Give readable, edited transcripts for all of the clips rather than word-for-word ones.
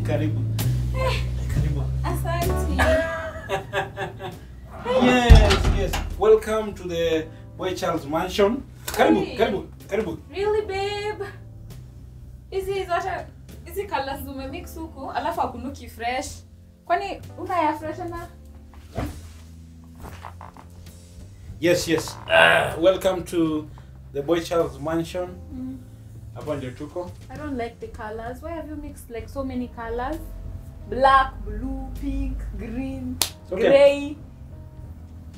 Karibu. Karibu. Asante. Yes. Welcome to the Boy Child's mansion. Karibu, Hey. karibu, karibu. Really, babe? Hizi zote hizi colors umemix huku, alafu hakunuki fresh. Kwani una ya fresh na? Yes. Welcome to the Boy Child's mansion. Hapa ndio tuko. I don't like the colors. Why have you mixed like so many colors? Black, blue, pink, green, Okay. gray.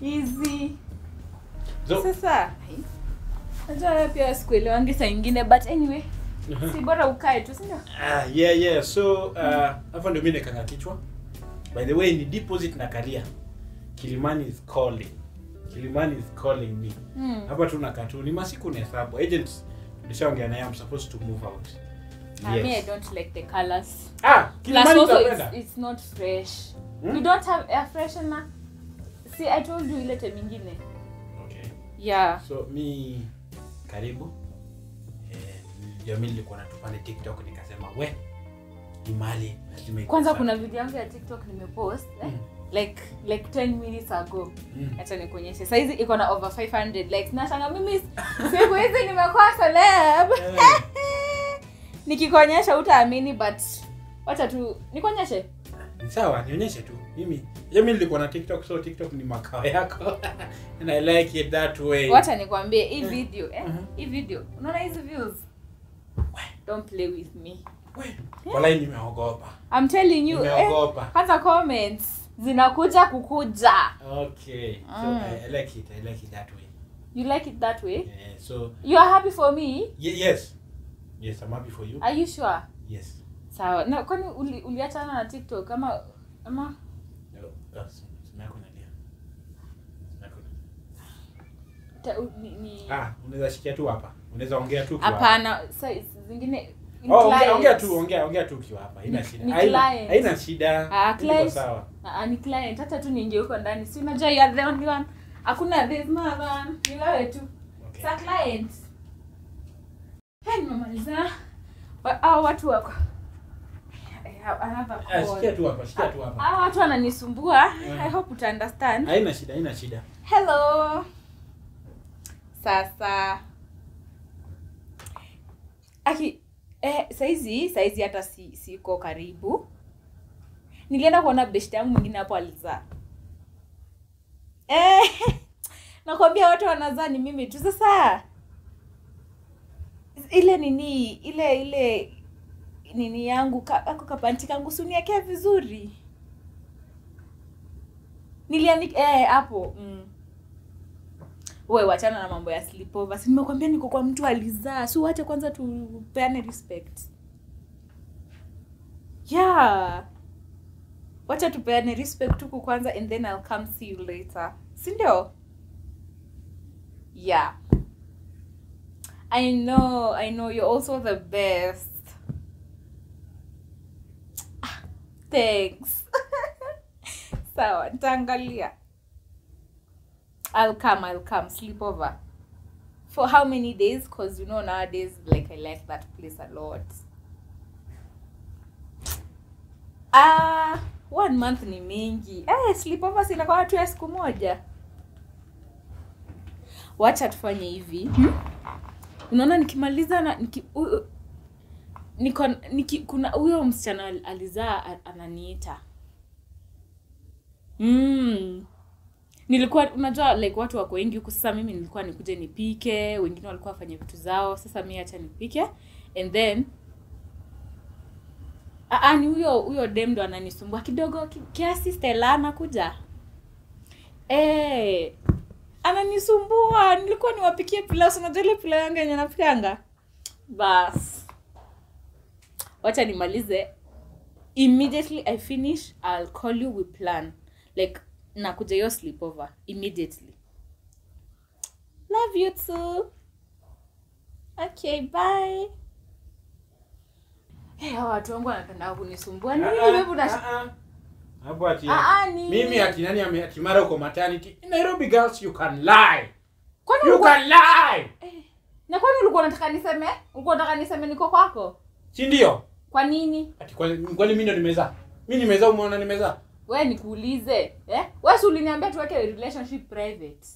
Easy. So, Sasa najua wewe pia sikuelewangi saa ingine, but anyway, si bora ukae tu, si ndio? Yeah. So, hapa ndio mimi nakanga kichwa. By the way, ni deposit na kalia. Kilimani is calling. Kilimani is calling me. Hapa tuna tu ni masiku na hesabu. Agents tulishaongea naye, I'm supposed to move out. Ah, me, I don't like the colors. Ah, Plus Kilimani also utapenda. it's not fresh. Hmm? You don't have air freshener. See, I told you ilete mingine. Okay. Yeah. So mi karibu. Ndio mimi nilikuwa na tu pale TikTok nikasema we ni mali lazima ikuwe Kwanza safi. kuna video yangu ya TikTok nimepost, eh? Like 10 minutes ago. Acha nikuonyeshe. Saizi iko na over 500 likes. Nashanga mimi siku hizi nimekuwa celeb. Nikikuonyesha utaamini, but wacha tu nikuonyeshe. Ni sawa, nionyeshe tu. Mimi nilikuwa na TikTok, so TikTok ni makao yako. And I like it that way. Wacha nikwambie hii video, eh? Hii video. Unaona hizi views? Don't play with me. Walai nimeogopa. I'm telling you, Nimeogopa. Kwanza comments zinakuja kukuja. Okay. So I like it. I like it that way. You like it that way? Yeah, so You are happy for me? Yes. Yes, I'm happy for you. Are you sure? Yes. Sawa. Na kwani uliachana na TikTok ama No, simu yako inalia. Simu yako inalia. Ni Unaweza shikia tu hapa. Unaweza ongea tu ukiwa hapa. Hapana, sasa zingine Oh, ongea tu ukiwa hapa. Haina shida. Haina shida. Client. Sawa. Ni client. Hata tu niingie huko ndani. Si unajua you are the only one. Hakuna, there's no other one. Ni wewe tu. Okay. Sa client. Hey, nimemaliza. Watu wako. Another call. Shikia tu hapa. Watu wananisumbua. I hope you understand. Haina shida. Hello. Sasa. Aki saizi hata siko karibu. Nilienda kuona best yangu mwingine hapo alizaa. Nakwambia watu wanazaa ni mimi tu. Sasa ile nini, ile nini yangu ako kapanti kangu suniakea vizuri. Niliandika hapo. Wewe wachana na mambo ya sleepover. Si nimekuambia niko kwa mtu alizaa. Si wacha kwanza tupeane respect. Yeah. Wacha tupeane respect tuku kwanza and then I'll come see you later. Si ndio? Yeah. I know you're also the best. Thanks. Sawa, nitaangalia. I'll come sleep over. For how many days? Because you know nowadays, like, I like that place a lot. 1 month ni mingi. Sleep over sina kwa watu ya siku moja. Wacha tufanye hivi. Unaona nikimaliza na kuna huyo msichana alizaa ananiita. Nilikuwa unajua like watu wako wengi huku, sasa mimi nilikuwa nikuje nipike, wengine walikuwa wafanye vitu zao, sasa mimi acha nipike and then ni huyo dem ndo ananisumbua kidogo kiasi. Stella anakuja. Ananisumbua. Nilikuwa niwapikie pilau, unajua ile pilau yangu yenye napikanga. Bas. Wacha nimalize. Immediately I finish, I'll call you, we plan. Like nakuja hiyo sleepover immediately. Love you too. Okay, bye. Hey, watu wangu wanapenda kunisumbua. Nini wewe una Hapo ati mimi ati nani ati mara uko maternity. Nairobi girls, you can lie. Kwani you can lie. Na kwani ulikuwa unataka niseme? Ulikuwa unataka niseme niko kwako? Si ndio? Kwa nini? Ati kwani mimi ndo nimezaa? Mimi nimezaa, umeona nimezaa? Wewe nikuulize, eh? Wewe si uliniambia tuweke relationship private.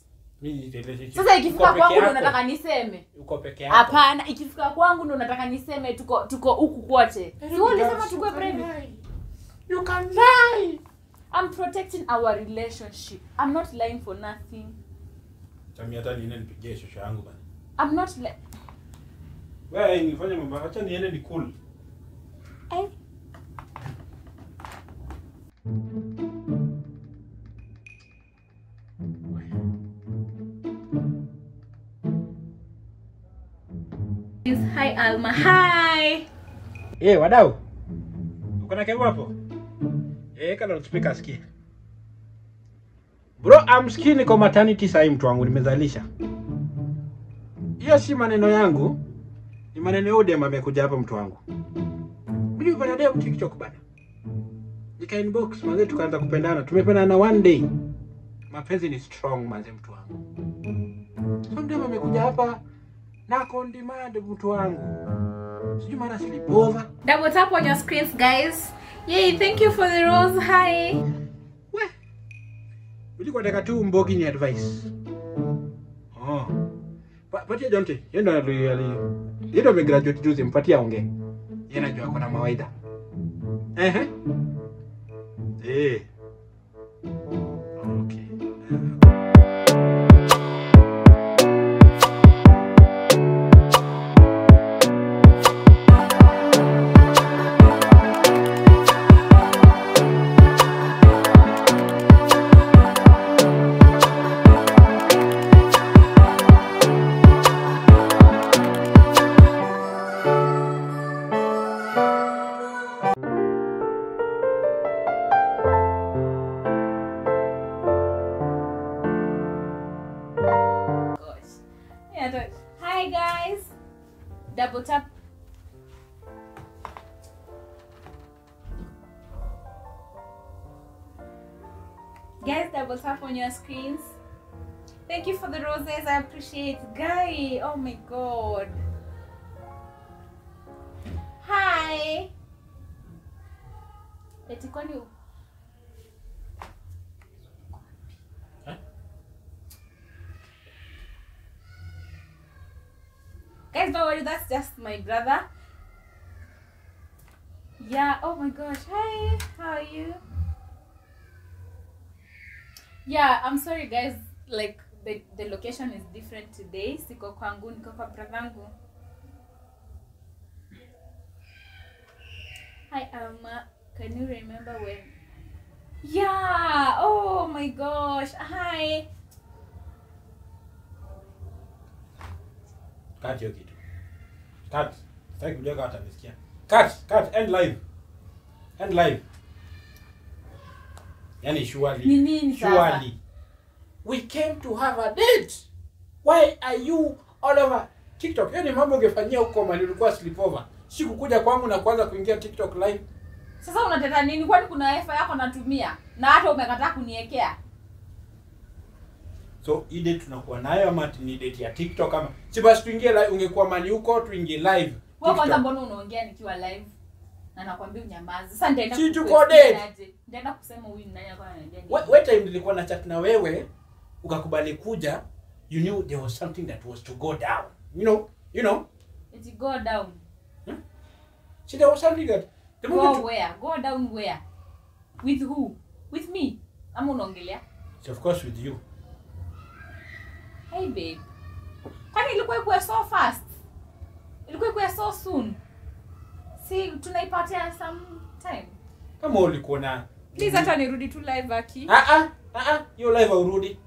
Mimi relationship. Sasa ikifika kwangu ndo nataka niseme. Uko peke yako. Hapana, ikifika kwangu ndo nataka niseme tuko huku kwote. Si wewe ulisema tuwe private. You can lie. I'm protecting our relationship. I'm not lying for nothing. Tamia hata niende nipigie shosho yangu bana. I'm not Wewe nifanye mambo, acha niende ni cool. Eh. Hi Alma. Hi. Eh, wadau. Uko na kebu hapo? Eh, kana loudspeaker sikia. Bro, I'm skinny kwa maternity sahi mtu wangu nimezalisha. Hiyo si maneno yangu. Ni maneno ya dem amekuja hapa mtu wangu. Mimi niko na dem TikTok bana. Nika inbox manze tukaanza kupendana. Tumependana one day. Mapenzi ni strong manze mtu wangu. So dem amekuja hapa na on demand mtu wangu. Sijui maana sleepover. Double tap on your screens guys. Yay, thank you for the rose. Hi. We. Nilikuwa nataka tu mbogi ni advice. Oh. Patia Jonte, yeye ndo yeye ndo amegraduate juzi, mpatie aongee. Yeye anajua kuna mawaidha. Eh. Eh. Okay. Hi guys, double tap. Guys, double tap on your screens. Thank you for the roses, I appreciate. Guy, oh my god. Hi. Eti kwani Guys, don't worry, that's just my brother. Yeah, oh my gosh. Hi, how are you? Yeah, I'm sorry guys, like the location is different today. Siko kwangu, niko kwa brother. Hi Alma, can you remember when? Yeah, oh my gosh. Hi. Cut hiyo kitu. Cut. Sitaki kujua kama atanisikia. Cut, end live. End live. Yani surely. Nini surely. We came to have a date. Why are you all over TikTok? Yaani mambo ungefanyia huko mali ulikuwa sleepover. Sikukuja kwangu na kuanza kuingia TikTok live. Sasa unateta nini? Kwani kuna wifi yako natumia na hata umekataa kuniwekea? So hii date tunakuwa nayo ama ni date ya TikTok ama si basi tuingie live? Ungekuwa mali huko tuingie live. Wewe kwanza mbona unaongea nikiwa live? Na nakwambia unyamaze. Sasa nitaenda si tuko date. Nitaenda kusema huyu ni nani alikuwa ananiambia nini. Wewe time nilikuwa na chat na wewe ukakubali kuja, you knew there was something that was to go down. You know. It go down. Hmm? See, there was something that the moment go where? Go down where? With who? With me? Ama unaongelea? So of course with you. Hey babe. Kwani ilikuwa ikuwe so fast? Ilikuwa ikuwe so soon? Si tunaipatia some time. Kama ulikuwa na please hata nirudi tu live aki. Hiyo live haurudi.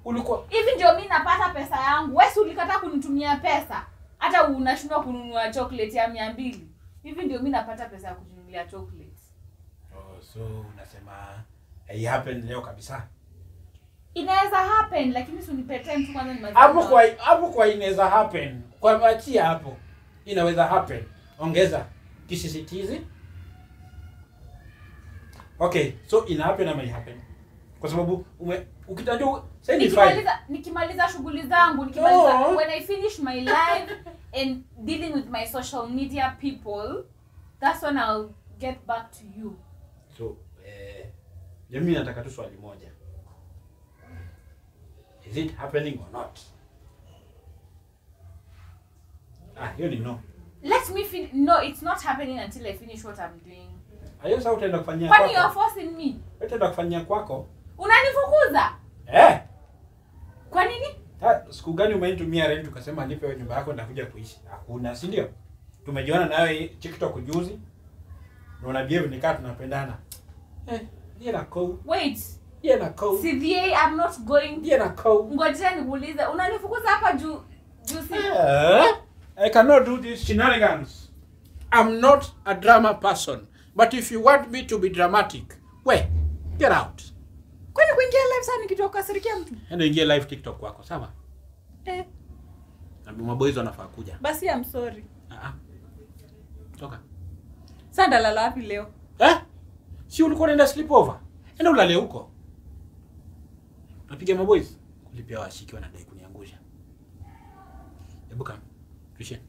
Ulikuwa hivi ndio mimi napata pesa yangu. Wewe ulikataa kunitumia pesa. Hata unashindwa kununua chocolate ya 200. Hivi ndio mimi napata pesa ya kununulia chocolate. Oh, so unasema it happened leo kabisa. Inaweza happen lakini si unipe time tu kwanza nimalize. Hapo kwa inaweza happen. Kwa achia hapo. Inaweza happen. Ongeza kisisitizi. Okay, so ina happen ama happen? Kwa sababu ukitajua sasa ni fine. Nikimaliza shughuli zangu, nikimaliza no. When I finish my live and dealing with my social media people, That's when I'll get back to you. So, mimi nataka tu swali moja. Is it happening or not? Ah, hiyo ni no. Let me finish. No, it's not happening until I finish what I'm doing. Ayo sasa utaenda kufanyia kwako. Kwani you are forcing me? Utaenda kufanyia kwako? Unanifukuza? Eh. Kwa nini? Siku gani umenitumia rent ukasema nipe wewe nyumba yako nitakuja kuishi? Hakuna, si ndio? Tumejiona nawe TikTok juzi. Na una behave ni kama tunapendana. Ndiye na call. Wait. Ndiye na call. CVA, I'm not going. Ndiye na call. Ngoja nikuulize, unanifukuza hapa juu juu si I cannot do these shenanigans. I'm not a drama person. But if you want me to be dramatic, we get out. Kwani kuingia live sana nikitoka kukasirikia mtu? Enda ingia live TikTok kwako, sawa? Eh. Na maboys wanafaa kuja. Basi I'm sorry. Ah ah. Toka. Sasa ndalala wapi leo? Eh? Si ulikuwa unaenda sleepover? Enda ulale huko. Napiga maboys kulipia washiki wanadai kuniangusha. Hebu kama tuishe.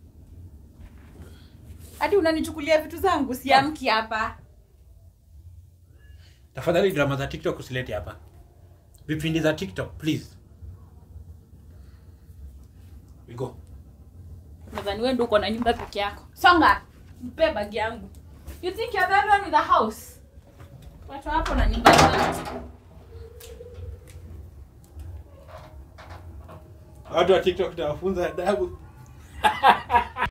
Hadi unanichukulia vitu zangu, siamki hapa. Tafadhali drama za TikTok usilete hapa. Vipindi za TikTok please. We go. Nadhani wewe ndio uko na nyumba peke yako. Songa, mpe bag yangu. You think you're the only one with the house? Watu hapo na nyumba zao. Watu wa TikTok tawafunza adabu.